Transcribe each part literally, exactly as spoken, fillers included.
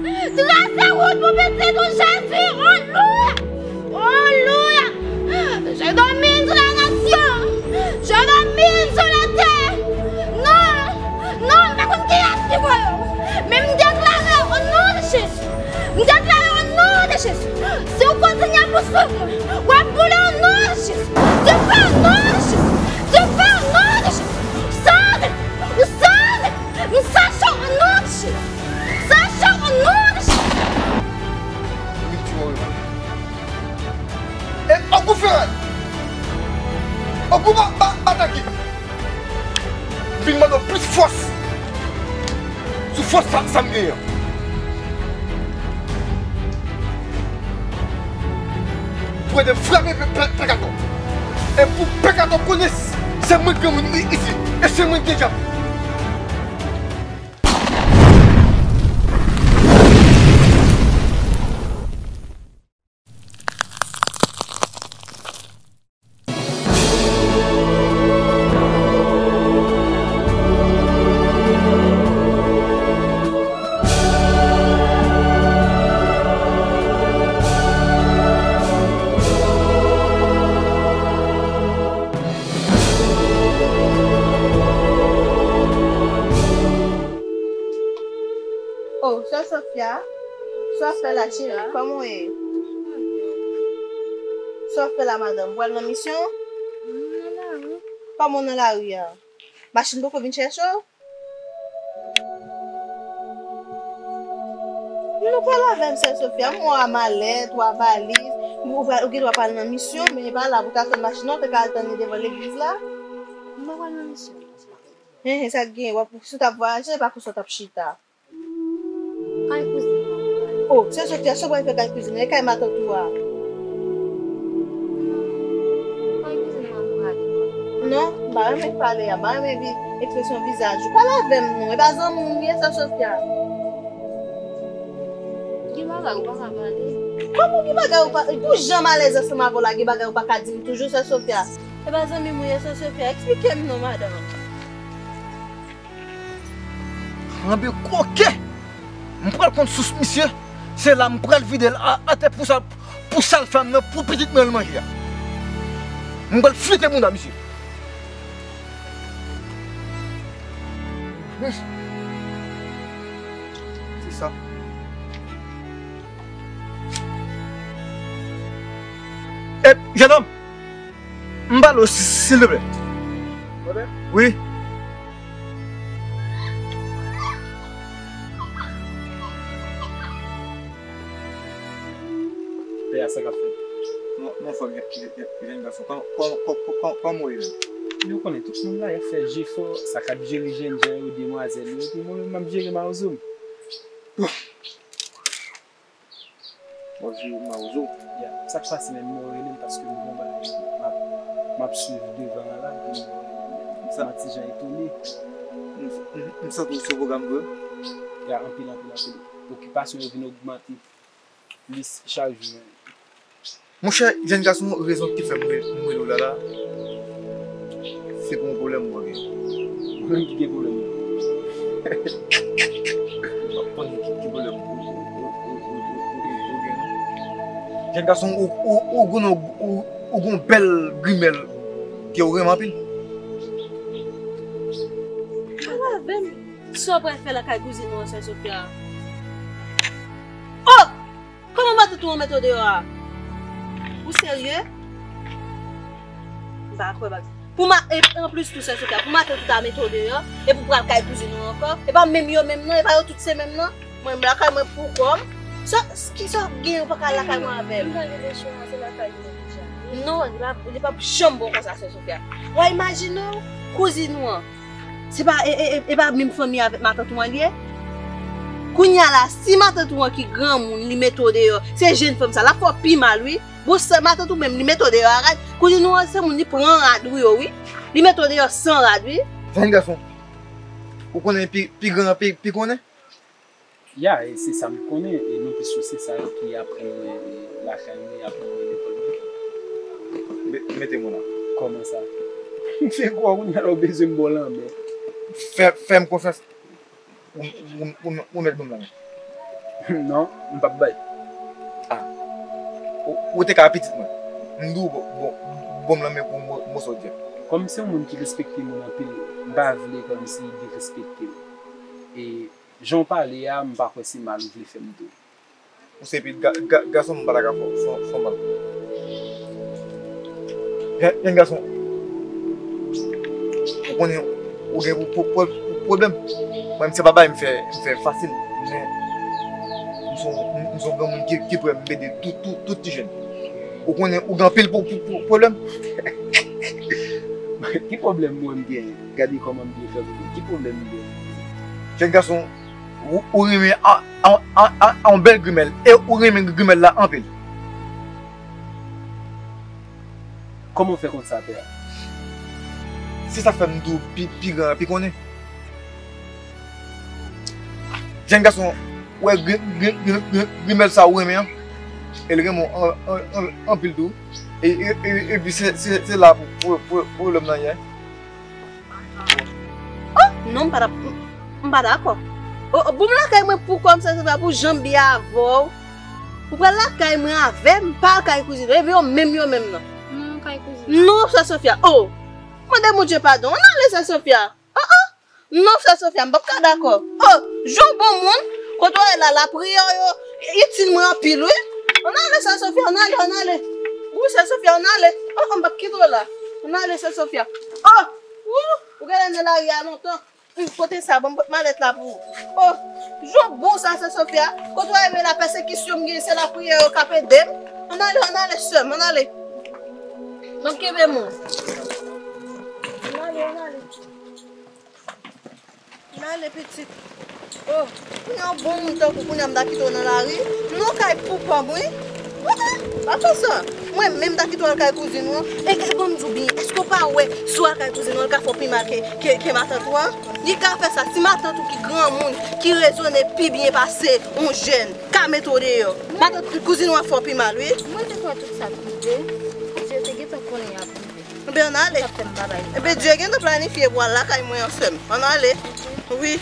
Trase wout pou pitit ou, Jezi. Alelouya! Alelouya! Je domine sur la nation. Je domine sur la terre. Non, non, m pa konn kiyès ki voye w. Men m deklare o non de Jezi. M deklare o non de Jezi. Si w kontinye pou swiv mwen, w ap boule o non de Jezi. Dife o non de Jezi. Dife o non de Jezi. Sanze, sanze. M sache w o non de Jezi. M sache w o non de Jezi. Li vin tiye w, wi. E ogou feray! Ogou ba, ba, bataki! M vin mande w plis fòs sou fòs sa, sa m genyen an. Pou ede frape pe, pe, pekatò. E pou pekatò konnen se mwen ki granmoun i, isi, e se mwen ki gen dyab. Oh, sè Sofia, sa w ap fè la, cheri? Kòman w ye? Sa w ap fè la, madanm? Ou pral nan misyon? Kòman w nan lari a? Machin poko vin chèche w? Non, pale avè m, sè Sofia. M wè w a malèt, w a valiz. Ou, ou, ou gen dwa pral nan misyon, men e pa la pou w t atann machin nan, w te ka al tann li devan legliz la. Mwen pral nan misyon. Hen, hen, sa k gen? W ap, si w t ap vwayaje, e pa konsa w t ap chita. Kay kouzin mwen. Oh, sè Sofia, sa w pral fè kay kouzin nan? E kay matant ou a? Kay kouzin mwen pou prale. Non, m pa renmen pale a, m pa renmen vi, ekspresyon vizaj ou. Pale avè m non, e pa zanmi w m ye, sè Sofia. Gen bagay ou pa ka pale. Kòman gen bagay ou pa, pou jan m alèz ansanm avè w la, gen bagay ou pa ka di m toujou, sè Sofia? E pa zanmi m ou ye, sè Sofia, eksplike m non, madanm. Anben koke! M pral konn sous misye, se la m pral vide l a, atè pou sa, pou sa l fè m nan, pou pitit mwen l manje a. M pral flite bounda misye. Hmm. Se sa. E, jennonm! M pale w, si, silvouplè. Mwen menm? Wi. Pè a, sa k ap fèt? Mon, mon frè, jèn, jèn, jèn gason, kòman, kòman, kòman, kòman, kòman w ye menm? Men w konnen, tout moun la, y ap fè jefò, sa k ap jere jènjan yo, demwazèl yo, epi mwen menm, m ap jere mawozo m. W ap jere mawozo. Ya, sa k pase menm, mwen rele m paske m gon bagay m ap, m ap swiv devan an la, m, m santi jan etone. M, m, m santi w sou pwogram vre. Ya, anpil, anpil, anpil. Okipasyon yo vin ogmante plis chak jou menm. Monchè, jèn gason, rezon ki fè m re-, m rele w la la, se pou yon pwoblèm mwen gen. Ou menm ki gen pwoblèm nan. M ap konnen ki, ki pwoblèm ou, ou, ou gen non. Jèn gason, ou, ou, ou gon, ou, ou gon bèl grimèl ke ou renmen anpil. Pale avè m. Sa w pral fè lakay kouzin ou an, sè Sofia? Oh! Kòman matant ou an mete w deyò a? Ou serye? M pa kwè bagay. Pou ma, e, anplis tou, sè Sofia, pou matant ou ta mete w deyò, epi w pral kay kouzin ou ankò, e pa menm yo menm non, e pa yo tout se menm non. Mwen, m lakay mwen pou kò m. Sa, ki sa w gen ou pa ka al lakay mwen avè m? M pa gen lechwa, se lakay mwen deja. Non, li pa, li p ap janm bon konsa, sè Sofia. W a imajine w, kouzin ou an. Se pa, e, e, e, e pa menm fanmi avèk matant ou an li ye? Kounye a la, si matant ou an ki granmoun, li mete w deyò, se jèn fanm sa, l ap fè w pi mal, wi. Bon, sè matant ou menm, li mete w deyò a rad. Kouzin ou an, se moun li pran rad ou yo, wi. Li mete w deyò san rad, wi. Jèn gason, ou konnen pi, pi gran, pi, pi konnen? Ya, e se sa m konnen, e non plis yo se sa yo ki aprann mwen, e, lakay mwen, aprann mwen lekòl mwen. Me-, mete mwen la. Kòman sa? M fè kwa kounye a la ou bezwen m ba w lanmè? Fè, fè m konfyans. Ou, ou, ou, ou mèt ban m lanmè. Non, m p ap bay. Ah, ou, ou te ka pitit mwen. M di w bon, bon, bon m nan men pou mo- moso dyab. Kòm se yon moun ki respekte moun anpil, m pa vle kòmsi derespekte l. E jan w pale a, m pa kwè se mal ou vle fè m tou. Ou se pitit ga- ga- gason, m pa ta ka fè w fè w mal. Jèn, jèn gason, ou konnen ou gen pou, pou, pou, pou pwoblèm. Mwen, m se pa bagay m fè, m fè fasil, men m se yon, m se yon granmoun ki, ki prè m ede tout, tout, tout ti jèn. Ou konnen ou gen anpil pou, pou, pou pwoblèm. Ki pwoblèm mwen m gen? Gade kòman m byen fè pou li. Ki pwoblèm m gen? Jèn gason, ou, ou renmen a, a, a, a, a yon bèl grimèl, e ou renmen grimèl la anpil. Kòman w fè konn sa, pè a? Se sa k fè m di w pi, pi gran an pi konnen. Jèn gason, ou wè gri- gri- gri- gri- grimèl sa ou renmen an? E l renmen w an- an- an- anpil tou. E, e, e, epi se, se, se la pou, pou, pou, pwoblèm nan ye. Oh, non, m pa t ap, m pa dakò. Oh, oh, bon, m lakay mwen pou kò m, sa, sa, sa, pou jan m byen avè w. Ou pral lakay mwen avè m, pa al kay kouzin ou. Epi yo menm, yo menm nan. Non, kay kouzin. Non, sè Sofia. Oh, mande Bondye padon. Ann ale, sè Sofia. Oh, oh. Non, sè Sofia, m p ap ka dakò. Oh, jan w bon moun, kote w ye la, lapriyè w yo itil mwen anpil, wi. Ann ale, sè Sofia, ann ale, ann ale. Wi, sè Sofia, ann ale. Oh, oh, m p ap kite w la. Ann ale, sè Sofia. Oh, ou, ou genlè nan lari a lontan. Hum, kote sa, ban m pot malèt la pou ou. Oh, jan w bon sa, sè Sofia. Kote w ye la, pèsekisyon m gen, se lapriyè yo k ap ede m. Ann ale, ann ale, sè m, ann ale. Ban m kenbe men w. Ann ale, ann ale. Ann ale, pitit. Oh, kounye a w bon moun tankou kounye a m ta kite w nan lari. Non, kay pou pa m, wi. Wi, wi, pa fè sa. Mwen menm ta kite w al kay kouzin ou an. E, e ban m di w byen, èske w pa wè si w al kay kouzin ou an, l ka fè w pi mal ke, ke, ke matant ou an? Li ka fè sa. Si matant ou ki granmoun, ki rezone pi byen pase yon jèn, ka mete w deyò. Matant kouzin ou an fè w pi mal, wi. Mwen te kwè tout sa t rive. Bondye te gentan konnen y ap rive. Ebyen, ann ale. Sa fè m pa bay. Ebyen, Dye gentan planifye pou w al lakay mwen an, sè m. Ann ale. Wi.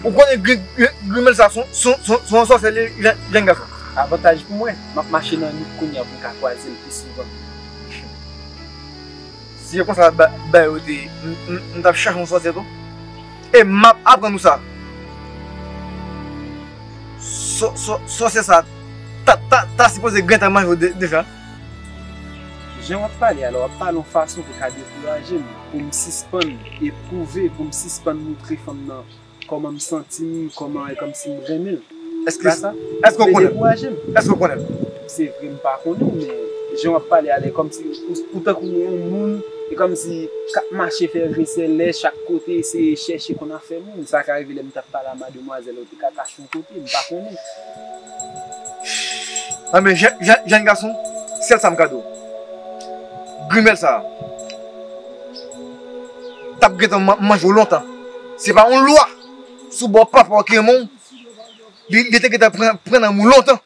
Ou konnen gri- gri- grimèl sa se yon, se yon, se yon, se yon sòsè li, jèn, jèn gason. Avantaj pou mwen, m ap mache nan nwit kounye a pou m ka kwaze l pi souvan. Si se konsa ba- bagay yo te ye, m, m, m t ap chache yon sòsè tou. E m ap aprann ou sa. Sò- sò- sòsè sa ta, ta, ta sipoze gentan manje w de- deja. Jan w ap pale a la, w ap pale yon fason pou ka dekouraje m, pou m sispann epwouve, pou m sispann moutre fanm nan kòman m santi m, kòman e kòmsi m renmen l. Èske, èske w konnen l? Dekouraje m. Èske w konnen l? Se vre, m pa konnen l, men jan w ap pale a la, e kòmsi ou, ou tankou yon moun, e kòmsi k ap mache fè resèlè chak kote, eseye chèche konn afè moun. Sa ka rive lè m t ap pale a mademwazèl, ou te ka kache yon kote, m pa konnen. Anben, jèn, jèn, jèn gason, sèl sa m ka di w. Grimèl sa a t ap gentan man- manje w lontan. Se pa yon lwa sou bò papa w ki renmen w. Li, li te gentan pran, pran nan men w lontan.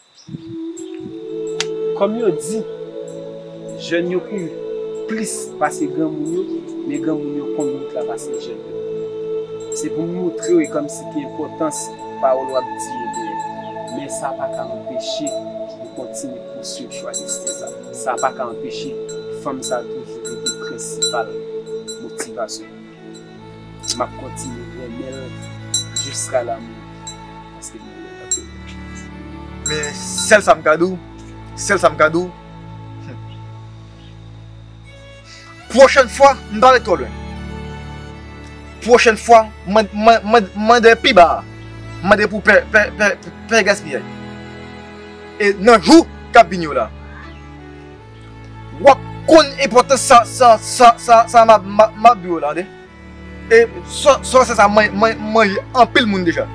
Kòm yo di, jèn yo kouri plis pase granmoun yo, men granmoun yo konn wout la pase jèn yo. Se pou m moutre w e kòmsi ki enpòtans pawòl w ap di yo genyen. Men sa pa ka anpeche nou kontinye pouswiv chwa desten sa. Sa pa ka anpeche fanm sa toujou rete prensipal motivasyon. M ap kontinye renmen l jiska lanmou, paske m renmen l anpil. Men sèl sa m ka di w, sèl sa m ka di w, hmm. Pwochèn fwa, m pa ret twò lwen. Pwochèn fwa, mwen, mwen, mwen, mande pi ba a. Mande pou pè, pè, pè, pè gaspiyay. E nan jou k ap vini yo la, w ap konn enpòtans sa, sa, sa, sa, sa m ap, m ap, m ap di w la, tande. E sò- sòsè sa man- man- manje anpil moun deja.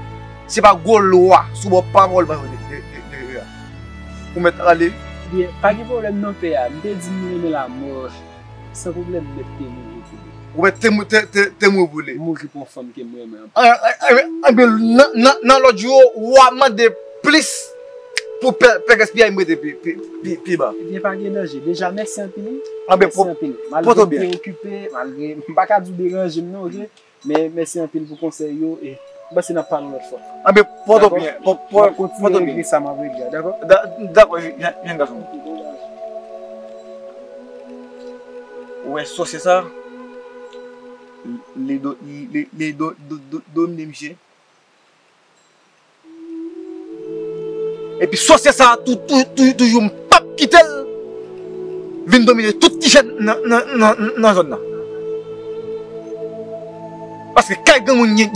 Se pa gwo lwa sou bò pawòl mwen de- de- de- deja. Ou mèt ale. Byen, pa gen pwoblèm non, pè a. M te di m renmen lanmò. San pwoblèm, m mèt te mouri pou li. Ou mèt te mou- te- te- te mouri pou li. Mouri pou yon fanm ke m renmen anpil. An- an- an- Anben, nan- nan- nan lòt jou, w a mande plis. pou pè, pè gaspiyay m rete pi, pi, pi, pi ba. Ebyen, pa gen danje. Deja, mèsi anpil, wi. Anben, mèsi anpil. Malgre m te okipe, malgre m pa ka di w deranje m, non, oke? Men mèsi anpil pou konsèy yo e m panse n ap pale yon lòt fwa. Anben, pòte w byen, pò-, pò-, pòte w byen. Dakò? M ap kontinye regle sa, m ap regle a, dakò? Da-, dakò, jèn gason. Ou wè sòsyè sa? Li do-, li, li do-, do-, do-, domine misye. Epi sòsyè sa a tou, tou, tou, toujou m p ap kite l vin domine tout ti jèn nan, nan, nan, nan zòn nan. Paske kay granmoun gen,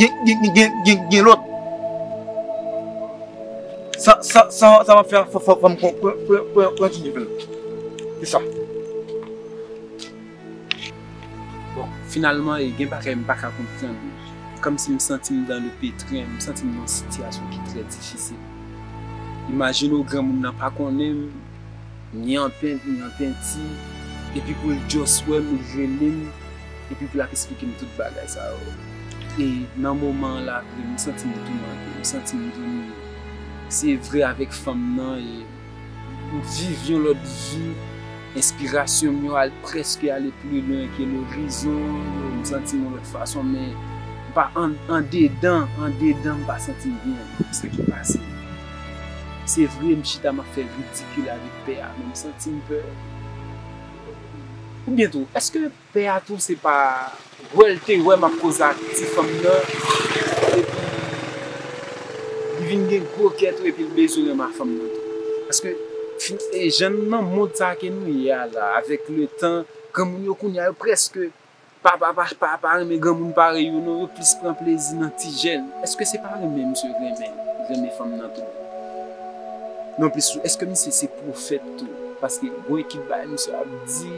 gen, gen lòt. Sa, sa, sa, sa m ap fè a, fò, fò, fò m kon-, kon-, kon-, kon-, kontinye fè l. Se sa. Bon, finalman, e gen bagay m pa ka konprann. Kòmsi m santi m dan le petren, m santi m nan yon sitiyasyon ki trè difisil. Imajine w, granmoun nan pa konnen m, ni an pen-, ni an penti, epi pou l just wè m, li rele m, epi pou l ap esplike m tout bagay sa yo. E nan moman an la, vre, m santi m toumante, m santi m domine. Se vre avèk fanm nan, e m viv yon lòt vi, enspirasyon m yo al-, prèske ale pli lwen ke lorizon yo, m santi m yon lòt fason, men m pa an-, andedan, andedan m pa santi m byen, sa ki pase. Se vre, m chita m ap fè ridikil avèk pè a, men m santi m pè. Oubyen tou, èske pè a tou se pa wè l te wè m ap koze ak ti fanm nan, epi li vin gen gwo kè tou, epi l bezwen renmen ak fanm nan tou. Paske fin, e jan nan mond sa ke nou ye a la, avèk le tan, granmoun yo kounye a yo prèske pa, pa, pa, pa, pa renmen granmoun parèy yo non, yo plis pran plezi nan ti jèn. Èske se pa renmen misye renmen, renmen fanm nan tou? Non plis tou, èske misye se pwofèt tou? Paske gon ekip bagay misye ap di,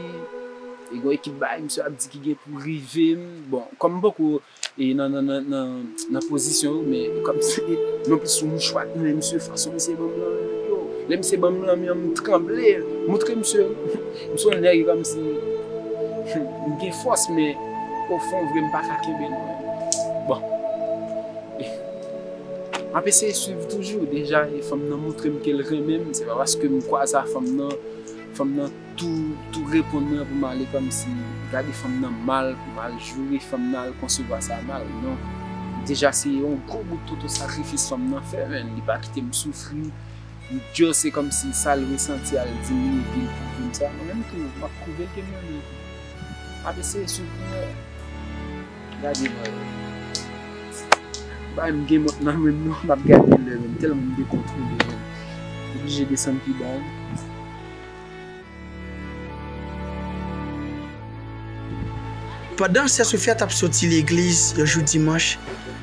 e gon ekip bagay misye ap di ki gen pou rive m. Bon, kòm m poko e nan, nan, nan, nan, nan pozisyon yo, men kòmsi non plis sou mouchwa, men misye fason misye ban m lanmen yo. Lè misye ban m lanmen an, m tranble, montre misye, m se yon nèg kòmsi m gen fòs, men ofon vre m pa ka kenbe non. Bon. M ap eseye swiv toujou, deja e fanm nan montre m ke l renmen m, se pa paske m kwaze a fanm nan, fanm nan tou, tou reponn mwen pou m ale kòmsi gade fanm nan mal, pou m al joure fanm nan, al konsevwa sa mal, non. Deja se yon gwo bout toto sakrifis fanm nan fè, men li pa kite m soufri. Li just se kòmsi sa l resanti a l di m li, epi l pwouve m sa. Mwen menm tou, m ap pwouve l ke m renmen l tou. M ap eseye swiv pou m wè. Gade mwen. Bay m gen mòt nan men m non, m ap gade lè menm, tèlman m dekontwole menm. Oblije desann pi ba wi. Pandan sè Sofia t ap soti legliz yon jou dimanch,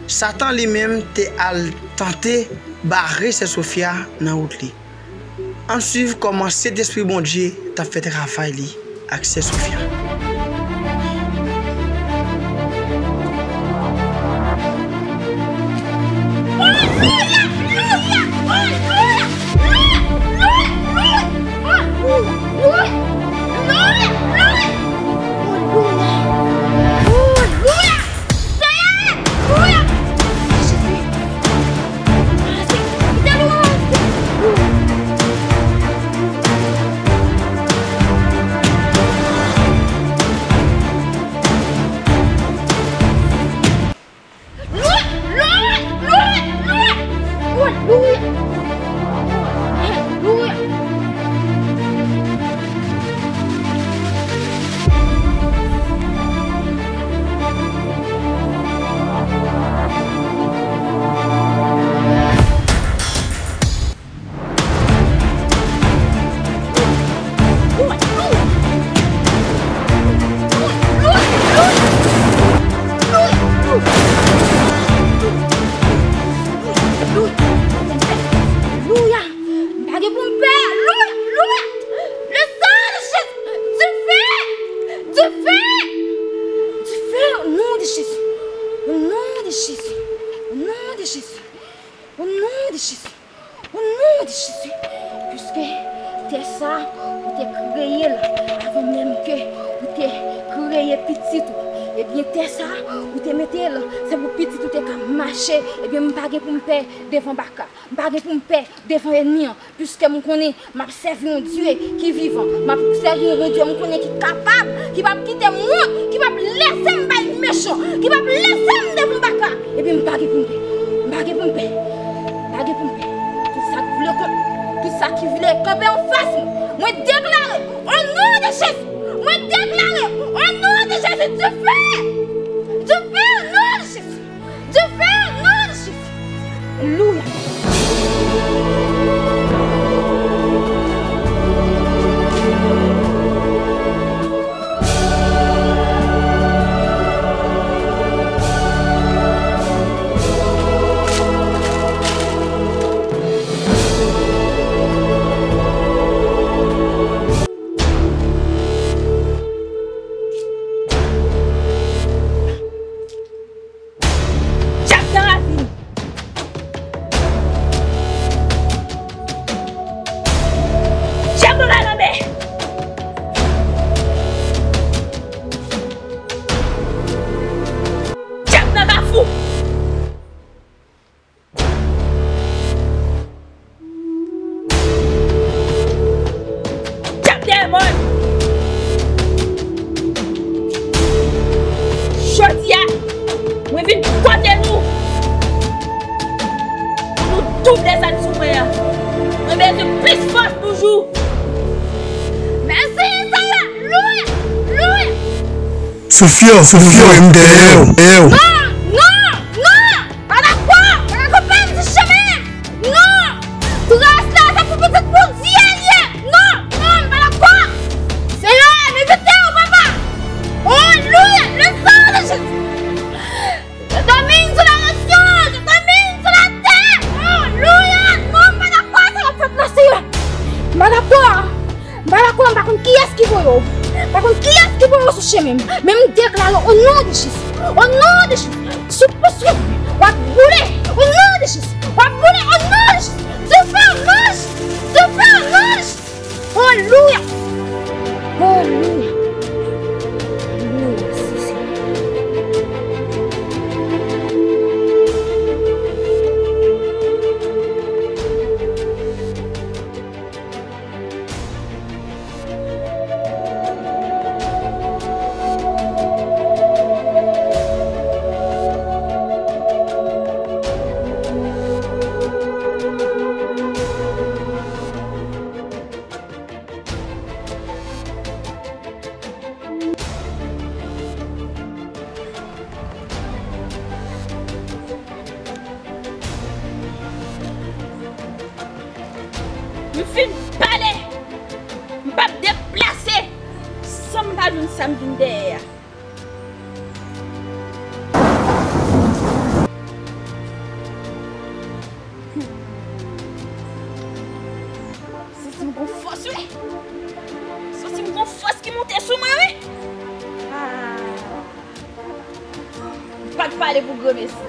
Satan li menm te al tante bare sè Sofia nan wout li. Ann swiv kòman Sentespri Bondye t ap fè travay li ak sè Sofia. Alelouya! M pa gen pou m pè! Alelouya! Alelouya! Le sang de Jésus! Dife! Dife! Dife! Au nom de Jésus! Au nom de Jésus! Au nom de Jésus! Au nom de Jésus! Au nom de Jésus! Piske tè sa, ou te kreye l avan menm ke ou te kreye pitit ou. Ebyen, tè sa, ou te mete l, se pou pitit ou te ka mache. Ebyen, m pa gen pou m pè devan baka. M pa gen pou m pè devan ènmi an, piske m konnen m ap sèvi yon Dye ki vivan. M ap sèvi yon Bondye m konnen ki kapab, ki p ap kite m wont, ki p ap lese m bay mechan, ki p ap lese m devan baka. Ebyen, m pa gen pou m pè. M pa gen pou m pè. M pa gen pou m pè. Tout sa ki vle kont, tout sa ki vle kanpe anfas mwen, mwen deklare, o non de Jezi, mwen deklare, o non de Jezi, dife! Dife, o non de Jezi! Dife, o non de Jezi! Alelouya! Djab nan ravin! Djab nan lalanmè! Djab nan kafou! Djab dèyè mòn! Jodi a, mwen vin kote nou pou nou double zam sou mwen an. Mwen bezwen plis fòs toujou. Mèsi, Seyè! Louwe! Louwe! Soufle, soufle, m dèyè w, dèyè w. Non! Non! Non! Pa dakò! Pa dakò, pa m di chemen! Non! Tras la, se pou pitit Bondye l ye! Non! Non, m pa dakò! Seyè, m envite w, papa! O, louwe! Le sang de Jésus! Je domine sur la nation! Je domine sur la terre! O, louwe! Non, m pa dakò, sa k ap fèt la, Seyè! M pa dakò! M pa dakò, m pa konn kiyès ki voye w. M pa konn kiyès ki voye w sou chemen m. Men m deklare o non de Jezi. O non de Jezi. Sou pous w ap boule. O non de Jezi. W ap boule o non de Jezi. Dife o non de Jezi. Dife o non de Jezi. Alelouya. Alelouya. Alelouya. Mèsi, Senyè. M fin pale! M p ap deplase san m pa jwenn sa m vin dèyè a. Santi m gon fòs, wi! Santi m gon fòs ki monte sou mwen, wi! Ah! M pa t pale pou granmesi.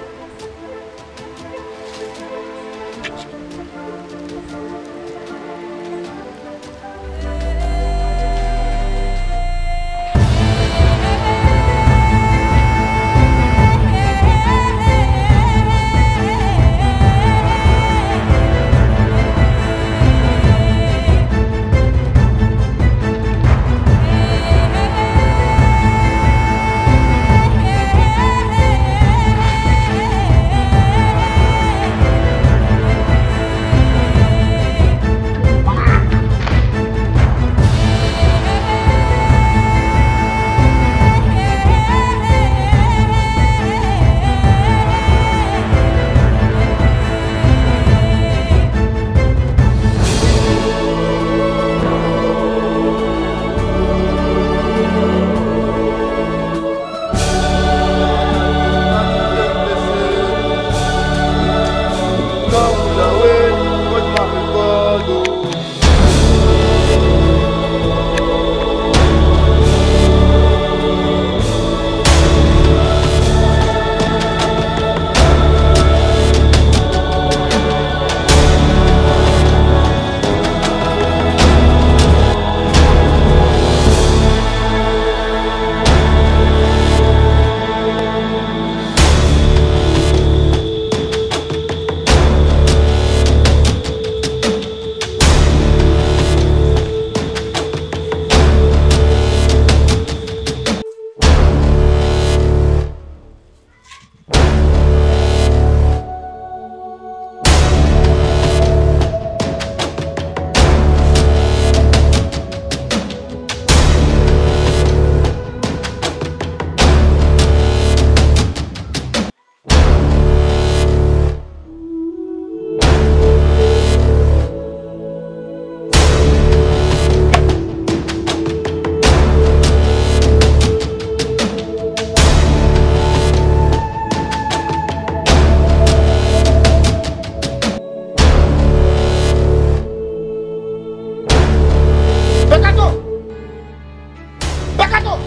Pè Kato!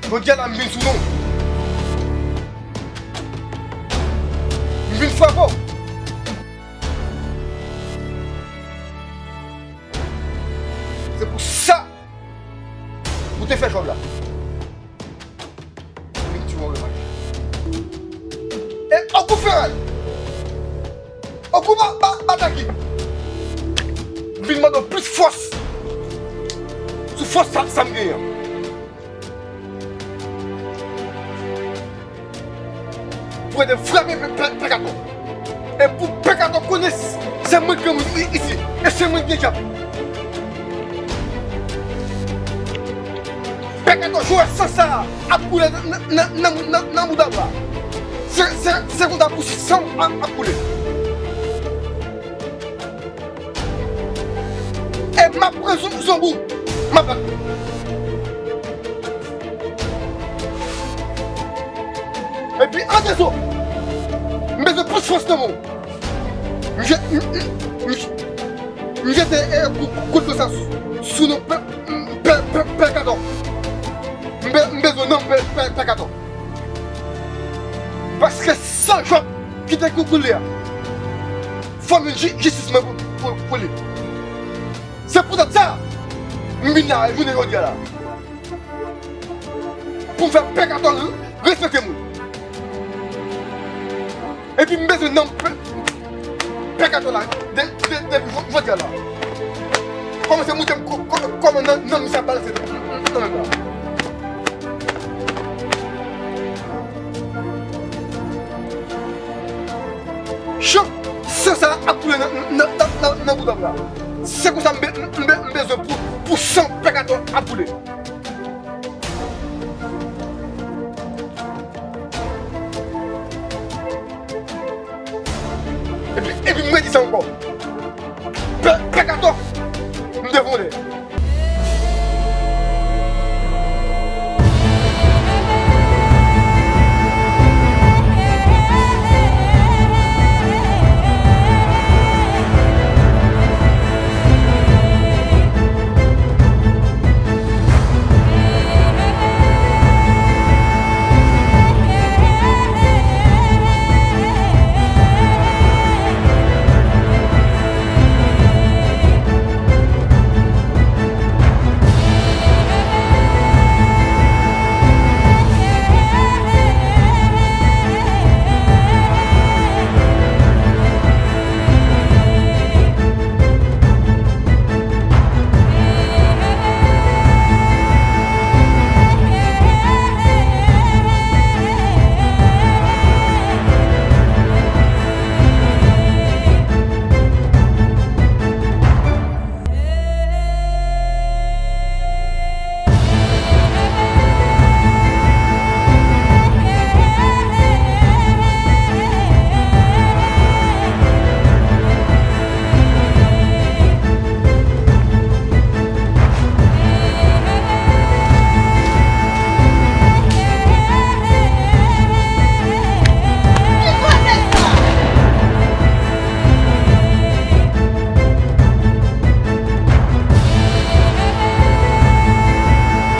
Jodi a la, m vin sou non. M vin frape w. Se pou sa ou te fè jòb la. Vin tiye w revanj. E Ogou Feray, Ogou ba, ba, Bataki, vin mande w plis fòs sou fòs sa, sa m genyen an. Pou ede frape Pè, Pè, Pè Kato. E pou Pè Kato konnen s-, se mwen ki gen moun i-, isi. E se mwen ki gen dyab. Pè Kato, jwè san sa a ap koule nan, nan, nan, nan, nan, nan bouda m la. Se, se, se konsa pou san ap, ap koule. E m ap pran zon-, zonbou. M ap bat. Epi, andezo, m bezwen plis fòs nan men w. M je-, m, m, m, m jete, e, kou-, kout pwen sa sou, sou non Pè, Pè, Pè, Pè Kato. M be-, m bezwen non Pè, Pè, Pè Kato. Paske san jòb ki te kou-, koule a, fò m jwenn ji-, jistis mwen pou, pou, pou li. Se poutèt sa, m vin la, jounen jodi a la. Pou m fè Pè Kato respekte moun. Epi m bezwen non Pè, Pè Kato la, de, de, depi jodi a la. Kòmanse moute m kò-, kò-, kòman non, non misye ap balanse nan, nan, nan men m la. Chan, san sa ap koule nan, nan, nan, nan, nan bouda m la. Se konsa m be-, m be-, m bezwen pou, pou san Pè Kato ap koule. Epi, epi m redi sa ankò. Pè, Pè Kato, m devan w lè.